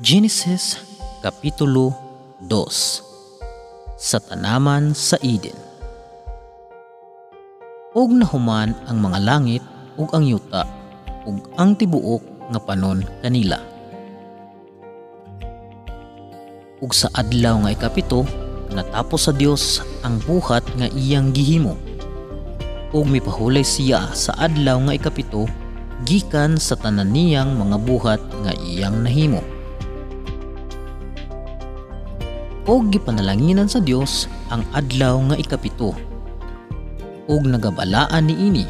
Genesis Kapitulo 2. Sa tanaman sa Eden. Ug nahuman ang mga langit ug ang yuta ug ang tibuok nga panon kanila. Ug sa adlaw nga ikapito natapos sa Dios ang buhat nga iyang gihimo. Ug mipahulay siya sa adlaw nga ikapito gikan sa tanan niyang mga buhat nga iyang nahimo. Ug gipanalanginan sa Dios ang adlaw nga ikapito ug nagabalaan niini.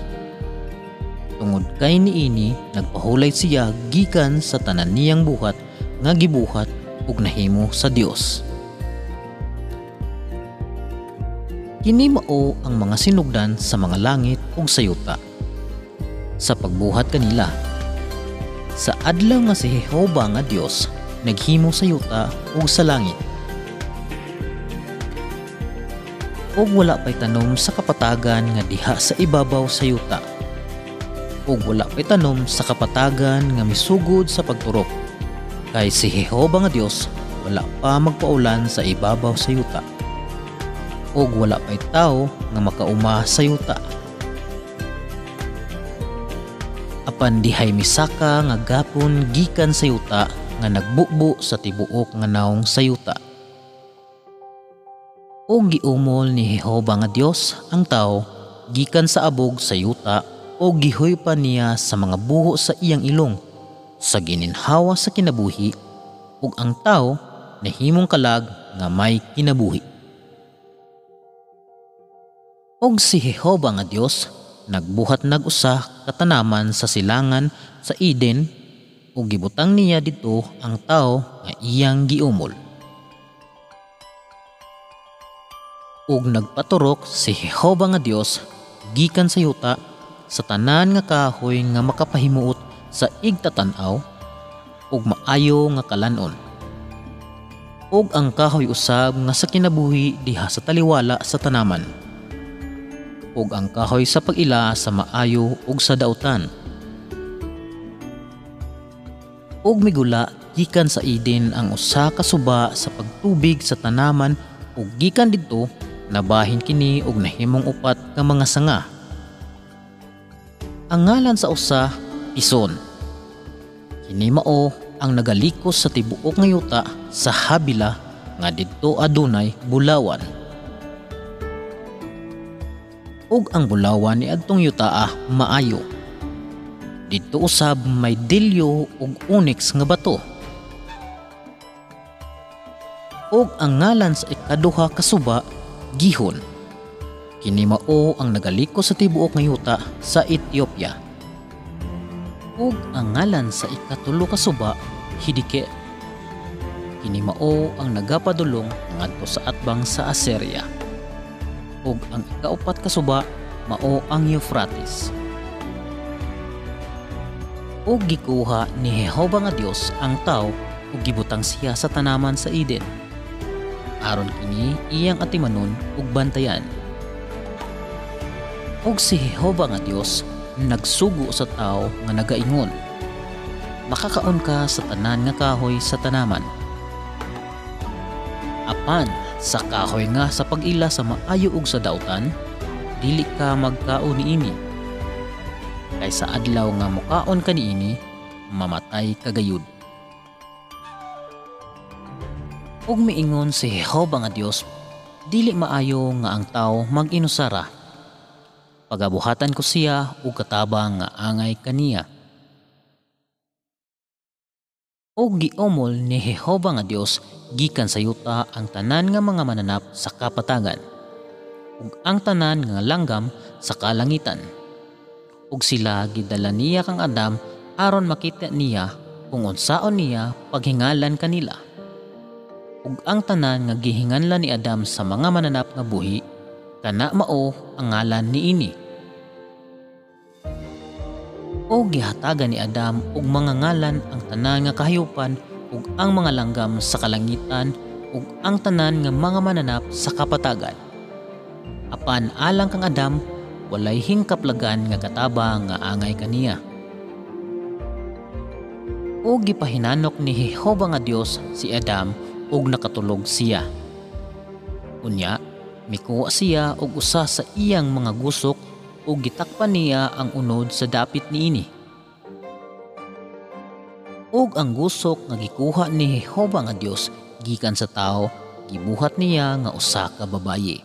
Tungod kay niini nagpahulay siya gikan sa tanan niyang buhat nga gibuhat ug nahimo sa Dios. Kini mao ang mga sinugdan sa mga langit ug sa yuta sa pagbuhat kanila. Sa adlaw nga si Jehova nga Dios naghimo sa yuta ug sa langit. Ug wala pay tanom sa kapatagan nga diha sa ibabaw sa yuta. Ug wala pay tanom sa kapatagan nga misugod sa pagturok. Kay si Jehova nga Dios wala pa magpaulan sa ibabaw sa yuta. Ug wala pay tawo nga makauma sa yuta. Apan dihay misaka nga gapon gikan sa yuta nga nagbubo sa tibuok nga nawong sa yuta. Ug giumol ni Jehova nga Dios ang tawo gikan sa abog sa yuta ug gihuypan niya sa mga buho sa iyang ilong sa gininhawa sa kinabuhi, ug ang tawo nahimong kalag nga may kinabuhi. Ug si Jehova nga Dios nagbuhat nag-usa ka tanaman sa silangan sa Eden ug gibutang niya didto ang tawo nga iyang giumol. Ug nagpaturok si Jehova nga Dios gikan sa yuta sa tanan nga kahoy nga makapahimuot sa igtatan-aw ug maayo nga kalan-on. Ug ang kahoy usab nga sa kinabuhi diha sa taliwala sa tanaman. Ug ang kahoy sa pag-ila sa maayo ug sa dautan. Ug migula gikan sa Eden ang usa ka suba sa pagtubig sa tanaman ug gikan didto nabahin kini og nahimong upat ka mga sanga. Ang ngalan sa usa, Pison. Kini mao ang nagalikos sa tibuok nga yuta sa Habila nga didto adunay bulawan. Ug ang bulawan ni adtong yutaa maayo. Didto usab may dilyo ug onyx nga bato. Ug ang ngalan sa ikaduha ka suba, Gihon. Kini mao ang nagalikos sa tibuok nga yuta sa Ethiopia. Ug ang ngalan sa ikatulo ka suba, Hidike. Kini mao ang nagapadulong ngadto sa atbang sa Assyria. Ug ang ikaupat ka suba mao ang Euphrates. Ug gikuha ni Jehova nga Dios ang tawo ug gibutang siya sa tanaman sa Eden. Aron kini iyang atimanon ug bantayan. Ug si Jehova nga Dios nagsugo sa tawo nga nagaingon, makakaon ka sa tanan nga kahoy sa tanaman. Apan sa kahoy nga sa pag-ila sa maayo ug sa dautan, dili ka magkaon niini. Kay sa adlaw nga mukaon ka niini, mamatay ka gayud. Ug miingon si Jehova nga Dios, dili maayo nga ang tawo mag-inusara. Pagabuhatan ko siya og katabang nga angay kaniya. Ug giumol ni Jehova nga Dios gikan sa yuta ang tanan nga mga mananap sa kapatagan ug ang tanan nga langgam sa kalangitan. Ug sila gidala niya kang Adam aron makita niya kung unsaon niya paghingalan kanila. Ug ang tanan nga gihinganlan ni Adam sa mga mananap nga buhi, kana mao ang ngalan niini. Ug gihatagan ni Adam og mga ngalan ang tanan nga kahayupan ug ang mga langgam sa kalangitan ug ang tanan nga mga mananap sa kapatagan. Apan alang kang Adam, walay hingkaplagan nga katabang nga angay kaniya. Ug gipahinanok ni Jehova nga Dios si Adam ug nakatulog siya. Unya, mikuha siya og usa sa iyang mga gusok ug gitakpan niya ang unod sa dapit niini. Ug ang gusok nga gikuha ni Jehova nga Dios gikan sa tawo, gibuhat niya nga usa ka babayi.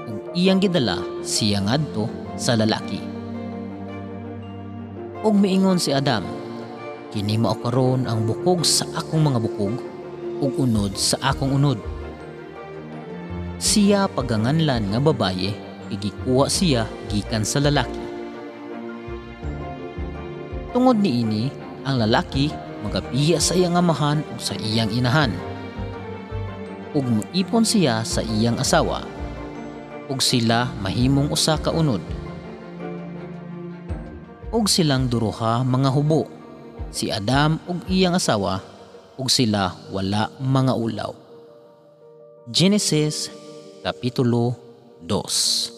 Ug iyang gidala siya ngadto sa lalaki. Ug miingon si Adam, "Kini mao karon ang bukog sa akong mga bukog ug unod sa akong unod. Siya paganganlan nga babaye, gikuha siya gikan sa lalaki." Tungod niini, ang lalaki magabiya sa iyang amahan ug sa iyang inahan, ug moipon siya sa iyang asawa, ug sila mahimong usa ka unod. Ug silang duruha mga hubo, si Adam ug iyang asawa, ug sila wala mga ulaw. Genesis Kapitulo 2.